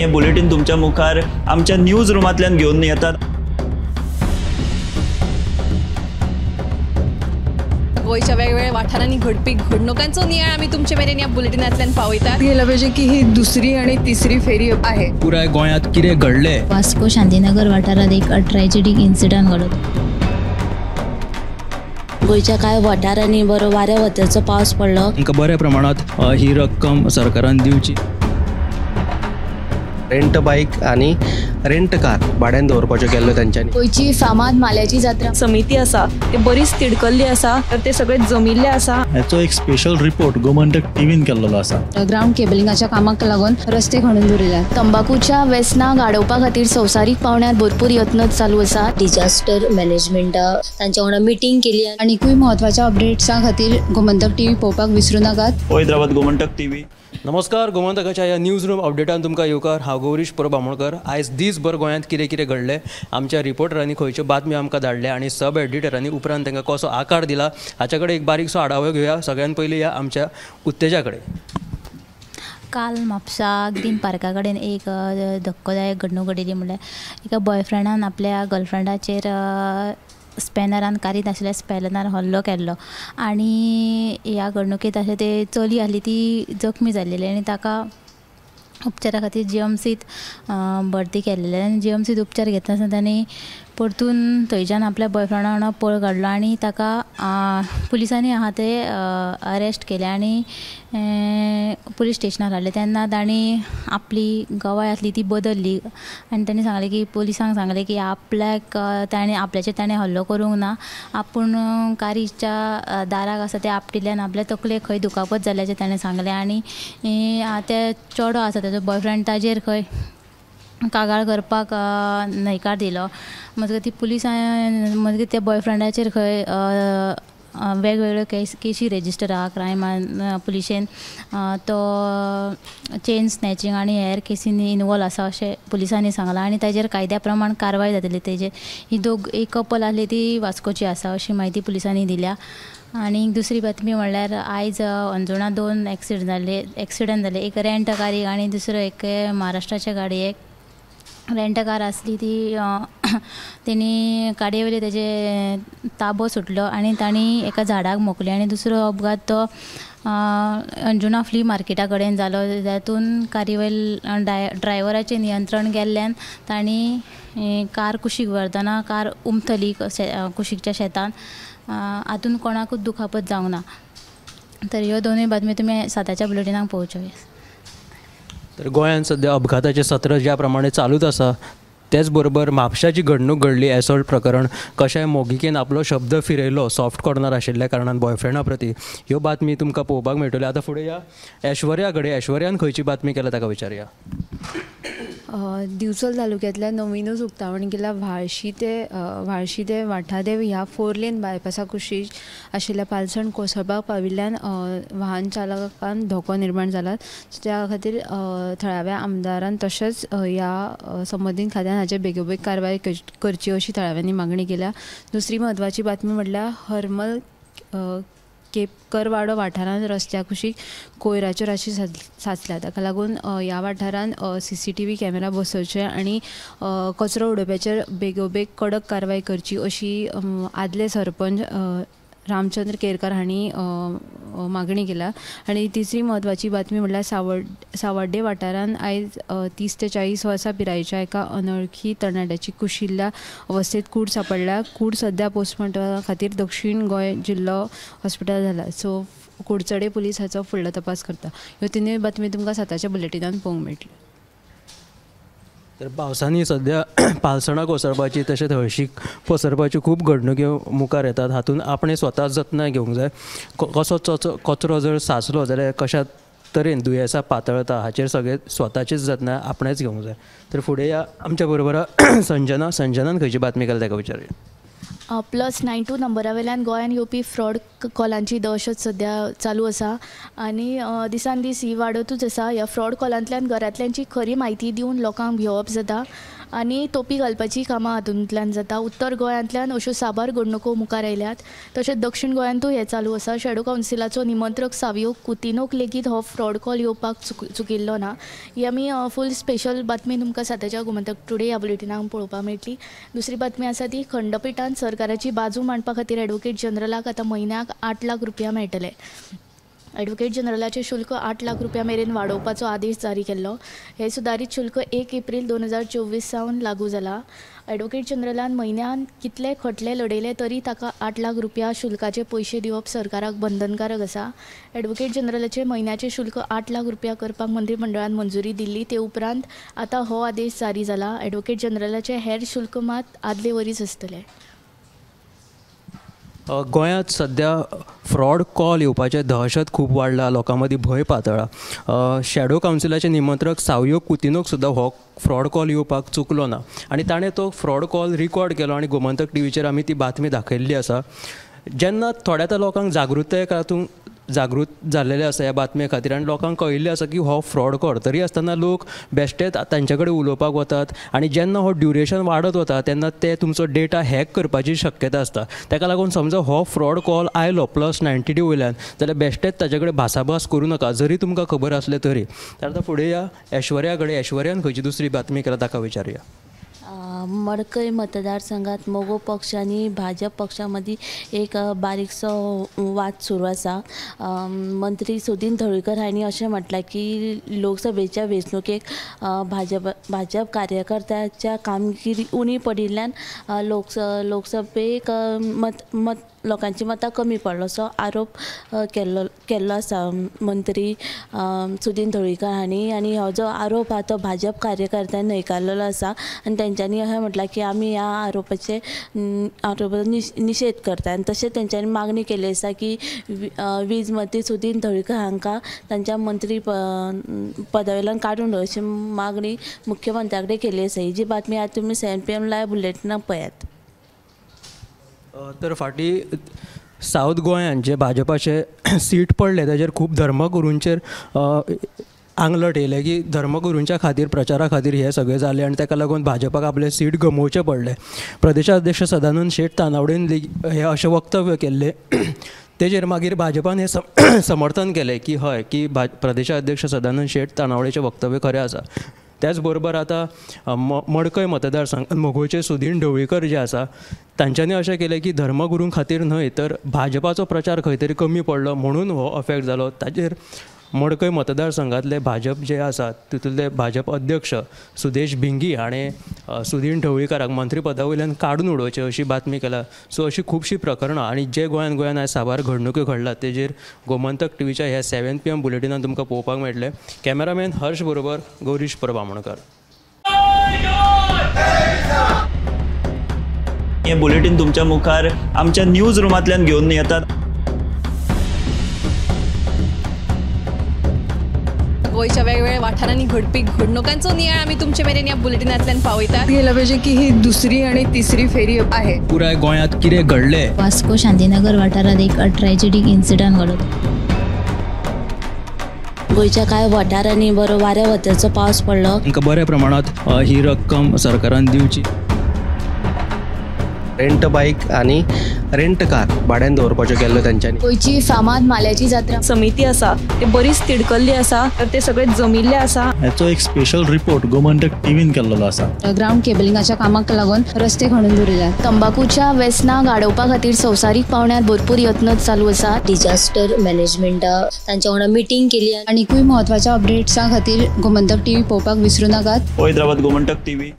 हे बुलेटीन तुमच्या मुखार आमच्या न्यूज रुमांतल्यान घेवन येतात। गोंयच्या वेगवेगळ्या वाठारांनी घडपी घडणुकांचो नियाळ आमी तुमचे मेरेन ह्या बुलेटिनांतल्यान पावयतात। गेला पाहिजे की ही दुसरी आणि तिसरी फेरी आहे। पुराय गोंयांत कितें घडलें। वास्को शांतीनगर वाठारांत एक ट्रॅजेडीक इन्सिडंट घडलो। गोंयच्या कांय वाठारांनी बरो वाऱ्या वताचो पावस पडलो। तांकां बऱ्या प्रमाणांत ही रक्कम सरकारान दिवची। रेंट बाईक आनी रेंट कार भाड्यान दवरपाच्यो केल्ल्यो तांच्यांनी। गोंयची फामाद माल्याची जात्रा समिती आसा ते बरीच तिडकल्ली आसा, तर ते सगळे जमिल्ले आसा। हाचो एक स्पेशल रिपोर्ट गोमंतक टीव्हीन केल्लो आसा। ग्राउंड केबलिंगाच्या कामाक लागून रस्ते खणून दवरिल्यात। तंबाकूच्या वेसनाक आडोवपा खातीर संवसारीक पावंड्यार भरपूर यत्न चालू आसा। डिजास्टर मॅनेजमेंटा तांच्या वांगडा मिटींग केली। आनीकूय म्हत्वाच्या अपडेट्सां खातीर गोमंतक टीव्ही पळोवपाक विसरूं नाकात। हैदराबाद गोमंतक टीव्ही। नमस्कार, गोमंतकाच्या ह्या न्यूज रूम अपडेटान तुमकां येवकार। हांव गौरीश परब आमोणकर। आयज दीसभर गोंयांत कितें कितें घडलें, आमच्या रिपोर्टरांनी खंयच्यो बातम्यो आमकां धाडल्या आनी सब एडिटरांनी उपरांत तांकां कसो आकार दिला हाच्या कडेन एक बारीकसो आढावो घेवया। सगळ्यान पयलीं ह्या आमच्या उत्तेजा कडेन। काल म्हापसा ग्रीन पार्का कडेन एक धक्कोदायक घडणूक घडिल्ली। म्हणल्यार एका बॉयफ्रेंडान आपल्या गर्लफ्रेंडाचेर स्पॅनरान कारीत आशिल्ल्या स्पॅनरान हल्लो केल्लो आनी ह्या घडणुकेंत अशें ते चली आसली ती जखमी जाल्ली आनी ताका उपचारा खातीर जीएमसीत भरती केल्लें आनी जीएमसीत उपचार घेतना तांणी परतून थंयच्यान आपल्या बॉयफ्रेंडा वांगडा पळ काडलो आनी ताका पुलिसांनी आहा ते अरेस्ट केले आनी पुलीस स्टेशनार हाडले। तेन्ना तांणी आपली गवाय आसली ती बदलली आनी तांणी सांगलें की पुलिसांक सांगलें की आपल्याक ताणें आपल्याचेर ताणें हल्लो करूंक ना, आपूण कारीच्या दाराक आसा ते आपटिल्ल्यान आपल्या तकलेक खंय दुखापत जाल्ल्याचें ताणें सांगलें आनी ते चेडो आसा ताजो बॉयफ्रेंड ताजेर खंय कागाळ करपाक न्हयकार दिलो। मजगतीं पुलिसां मजगतीं त्या बॉयफ्रेंडाचेर खंय वेगवेगळ्यो केशी रेजिस्टर आहा क्रायमान पुलिशेन तो चेन स्नॅचिंग आनी हेर केसींनी इनवॉल्व आसा अशें पुलिसांनी सांगलां आनी ताजेर कायद्या प्रमाण कारवाय जातली। तेजेर ही दोग एक कपल आसली ती वास्कोची आसा अशी म्हायती पुलिसांनी दिल्या। आनी दुसरी बातमी म्हणल्यार आयज अंजुणा दोन एक्सिडंट जाले, एक रेंट कारी आनी दुसरो एक महाराष्ट्राच्या गाडयेक। रेंट कार आसली ती तेणी गाडये वयले तेजे ताबो सुटलो आनी तांणी एका झाडाक मोखले आनी दुसरो अपघात तो अंजुणा फ्ली मार्केटा कडेन जालो, जातून कारी वयल ड्रायव्हराचें नियंत्रण गेल्ल्यान तांणी कार कुशीक व्हरतना कार उमथली कुशीकच्या शेतान, हातून कोणाकूच दुखापत जावंक ना। तर ह्यो दोनूय बातम्यो तुमी 7च्या बुलेटिनाक पळोवच्यो। तर गोंयांत सद्या अपघाताचें सत्र ज्या प्रमाणे चालूच आसा तेच बरोबर म्हापशाची घडणूक घडली, एसॉल्ट प्रकरण, कशें मोगिकेन आपलो शब्द फिरयलो सॉफ्ट कॉर्नर आशिल्ल्या कारणान बॉयफ्रेंडा प्रती, ह्यो बातमी तुमकां पळोवपाक मेळटल्यो। आतां फुडें या ऐश्वर्या कडेन, ऐश्वर्यान खंयची बातमी केल्या ताका विचारया। दिवचल तालुक्यांतल्या नवीनूच उक्तावण केल्या व्हाळशी ते वाठादेव ह्या 4 लेन बायपासा कुशीक आशिल्ल्या पालसण कोसळपाक पाविल्ल्यान वाहन चालकांक धोको निर्माण जाला। त्या खातीर थळाव्या आमदारान तशेंच ह्या संबंदीत खात्यान हाचेर बेगोबेग कारवाय करची अशी थळाव्यांनी मागणी केल्या। दुसरी म्हत्वाची बातमी म्हटल्यार हरमल केपकरवाडो वाठारांत रस्त्या कुशीक कोयराच्यो राशी साचल्या, ताका लागून ह्या वाठारांत CCTV camera बसोवचे आनी कचरो उडोवप्याचेर बेगोबेग कडक कारवाय करची अशी आदले सरपंच रामचंद्र केरकर हांणी मागणी केल्या। आनी तिसरी म्हत्वाची बातमी म्हटल्यार सावड्डे वाठारांत आयज 30 ते 40 वर्सां पिरायेच्या एका अनवळखी तरणाट्याची कुशिल्ल्या अवस्थेत कूड सांपडल्या। कूड सद्या पोस्टमॉर्टमा खातीर दक्षीण गोंय जिल्लो हॉस्पिटल जाला। सो कुडचडे पुलीस हाचो फुडलो तपास करता। ह्यो तिनूय बातमी तुमकां 7च्या बुलेटिनान पळोवंक मेळटल्यो। तर पावसांनी सद्या पालसणां कोसळपाची तशेंच हळशीक पसरपाच्यो खूब घडणुक्यो मुखार येतात। हातूंत आपणें स्वता जतनाय घेवंक जाय। कसो कचरो जर साचलो जाल्यार कशा तरेन दुयेंसां पातळता हाचेर सगळें स्वताचीच जतनाय आपणेंच घेवंक जाय। तर फुडें या आमच्या बरोबर संजना, संजनान खंयची बातमी केल्या ताका विचारया। +92 नंबरा वयल्यान गोंयान येवपी फ्रॉड कॉलांची दहशत सद्या चालू आसा आनी दिसान दीस ही वाडतूच आसा। ह्या फ्रॉड कॉलांतल्यान घरांतल्यांची खरी म्हायती दिवन लोकांक भियोवप जाता आनी तोपी घालपाची कामां हातूंतल्यान जाता. उत्तर गोंयांतल्यान अश्यो साबार घडणुको मुखार आयल्यात. तशेंच दक्षिण गोंयांतूय हें चालू आसा. शॅडो कावन्सिलाचो निमंत्रक सावियो कुतिनोक लेगीत हो फ्रॉड कॉल येवपाक चुकिल्लो ना. ही आमी फूल स्पेशल बातमी तुमकां सद्याच्या गोमंतक टुडे ह्या बुलेटिनाक पळोवपाक मेळटली. दुसरी बातमी आसा ती खंडपिठान सरकाराची बाजू मांडपा खातीर एडवोकेट जनरलाक आतां म्हयन्याक 8 लाख रुपया मेळटले. एडवोकेट जनरलाचें शुल्क 8 लाख रुपया मेरेन वाडोवपाचो आदेश जारी केल्लो. हें सुदारीत शुल्क 1 एप्रील 2024 सावन लागू जाला. एडवोकेट जनरलान म्हयन्यान कितले खटले लडयले तरी ताका 8 लाख रुपया शुल्काचे पयशे दिवप सरकाराक बंधनकारक आसा. एडवोकेट जनरलाचे म्हयन्याचें शुल्क 8 लाख रुपया करपाक मंत्रीमंडळान मंजुरी दिल्ली. ते उपरांत आतां हो आदेश जारी जाला. एडवोकेट जनरलाचे हेर शुल्क मात आदले वरीच आसतले. गोंयांत सद्या फ्रॉड कॉल येवपाचें दहशत खूब वाडला, लोकां मदीं भंय पातळ्ळा. शॅडो कावन्सिलाचे निमंत्रक सावियो कुतिनोक सुद्दां हो फ्रॉड कॉल येवपाक चुकलो ना आनी ताणें तो फ्रॉड कॉल रिकॉर्ड केलो आनी गोमंतक टीव्हीचेर आमी ती बातमी दाखयल्ली आसा. जेन्ना थोड्या त्या लोकांक जागृताय जागृत जाल्लेले आसा ह्या बातमे खातीर आनी लोकांक कळिल्लें आसा की हो फ्रॉड कॉल, तरी आसतना लोक बेश्टेच तांचे कडेन उलोवपाक वतात आनी जेन्ना हो ड्युरेशन वाडत वता तेन्ना ते तुमचो डेटा हॅक करपाची शक्यता आसता. ताका लागून समजा हो फ्रॉड कॉल आयलो +92 वयल्यान जाल्यार बेश्टेच ताचे कडेन भासाभास करूं नाका, जरी तुमकां खबर आसलें तरी. तर आतां फुडें या ऐश्वर्या कडेन. ऐश्वर्यान खंयची दुसरी बातमी केला ताका विचारुया. मडकय मतदारसंघात मगो पक्ष आनी भाजप पक्षा मदीं एक बारीकसो वाद सुरू आसा. मंत्री सुदीन ढवळीकर हांणी अशें म्हटलां की लोकसभेच्या वेंचणुकेक भाजप कार्यकर्त्याच्या कामगिरी उणी पडिल्ल्यान लोकसभेक मत लोकांची मतां कमी पडलो असो आरोप केल्लो आसा मंत्री सुदीन ढवळीकर हांणी. आनी हो जो आरोप आहा तो भाजप कार्यकर्त्यांनी न्हयकारलेलो आसा आनी तेंच्यांनी अशें म्हटलां की आमी ह्या आरोपाचो निशेध करता आनी तशेंच तेंच्यांनी मागणी केल्ली आसा की वीज मंत्री सुदीन ढवळीकर हांकां तांच्या मंत्री पदा वयल्यान काडून उडोवची अशी मागणी मुख्यमंत्र्या कडेन केल्ली आसा. ही जी बातमी आतां तुमी 7 PM live बुलेटिनाक पळयात. तर फाटीं सावथ गोंयांत जे भाजपाचे सीट पडले ताजेर खूब धर्मगुरूंचेर आंगलट येयलें की धर्मगुरूंच्या खातीर प्रचारा खातीर हें सगळें जालें आनी ताका लागून भाजपाक आपलें सीट गमोवचें पडलें. प्रदेशाध्यक्ष सदानंद शेट तानावडेन हें अशें वक्तव्य केल्लें तेजेर मागीर भाजपान हें समर्थन केलें की हय की प्रदेशाध्यक्ष सदानंद शेट तानावडेचें वक्तव्य खरें आसा. त्याच बरोबर आतां मडकय मतदारसंघ मगोचे सुदीन ढवळीकर जे आसा तांच्यांनी अशें केलें की धर्मगुरूं खातीर न्हय तर भाजपाचो प्रचार खंय तरी कमी पडलो म्हणून हो अफेक्ट जालो. ताजेर मडकय मतदारसंघातले भाजप जे आसा तितूंतले भाजप अध्यक्ष सुदेश भिंगी हाणें सुदीन ढवळीकराक मंत्रीपदा वयल्यान काडून उडोवचें अशी बातमी केला. सो अशी खुबशीं प्रकरणां आनी जे गोंयांत आयज साबार घडणुक्यो घडल्यात तेजेर गोमंतक टीव्हीच्या ह्या 7 PM बुलेटिनान तुमकां पळोवपाक मेळटलें. कॅमेरामॅन हर्ष बरोबर गौरीश परब आमोणकर. हें बुलेटीन तुमच्या मुखार आमच्या न्यूज रुमांतल्यान घेवन येतात. गोंयच्या वेगवेगळ्या वाठारांनी घडपी घडणुकांचो नियाळ आमी तुमचे मेरेन ह्या बुलेटिनांतल्यान पावयतात. गेलं पाहिजे की ही दुसरी आणि तिसरी फेरी आहे. पुराय गोंयांत कितें घडलें. वास्को शांतीनगर वाठारांत एक ट्रॅजेडीक इन्सिडंट घडलो. गोंयच्या कांय वाठारांनी बरो वाऱ्या वताचो पावस पडलो. तांकां बऱ्या प्रमाणांत ही रक्कम सरकारान दिवची. रेंट बायक आनी रेंट कार भाड्यान दवरपाच्यो केल्ल्यो तेंच्यांनी. गोंयची फामाद माल्याची जात्रा समिती आसा ते बरीच तिडकल्ली आसा, तर ते सगळे जमिल्ले आसा. हाचो एक स्पेशल रिपोर्ट गोमंतक टीव्हीन केल्लो आसा. ग्रावंड केबलिंगाच्या कामाक लागून रस्ते खणून दवरिल्यात. तंबाकूच्या वेसनाक आडोवपा खातीर संवसारीक पावंड्यार भरपूर यत्न चालू आसा. डिजास्टर मॅनेजमेंटा तांच्या वांगडा मिटींग केली. आनीकूय म्हत्वाच्या अपडेट्सां खातीर गोमंतक टीव्ही पळोवपाक विसरूं नाकात. पळयत रावात गोमंतक टीव्ही.